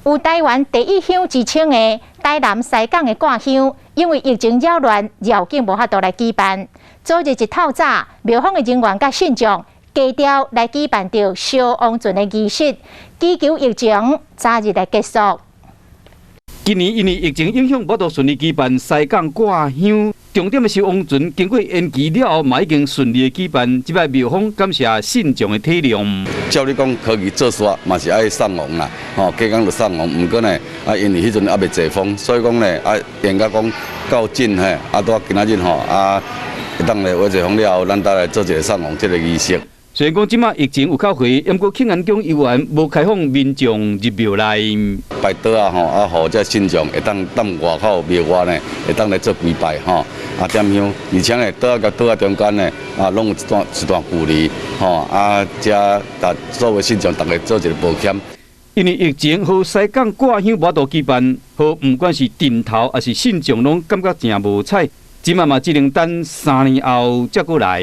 有台灣第一香之稱的台南西港的掛香，因為疫情擾亂，繞境無法度來舉辦。昨日一透早，廟方的人員佮信眾低調來舉辦著燒王船的儀式，祈求疫情早日來結束。今年因為疫情影響，無法度順利舉辦西港掛香。重點的燒王船經過延期了後，嘛已經順利的舉辦。這擺廟方感謝信眾的體諒。照理講，科技做煞嘛是愛送王啦，吼，隔工就送王。毋過呢，啊，因為彼陣猶未解封，所以講呢，啊，延到講到今嘿，啊，到今仔日吼，啊，會當咧解封了後，咱才來做一個送王這個儀式。雖然講這擺疫情有較緩，毋過慶安宮猶原無開放民眾入廟內。擺桌仔吼，啊，予這信眾會當踮外口廟外呢，會當來做跪拜吼，啊點香，而且呢，桌仔佮桌仔中間呢，啊，攏有一段一段距離，吼，啊，遮逐所有信眾逐家做一個保險。因為疫情，予西港掛香無法度舉辦，予毋管是陣頭抑是信眾，攏感覺誠無彩。這擺嘛只能等3年後才閣來。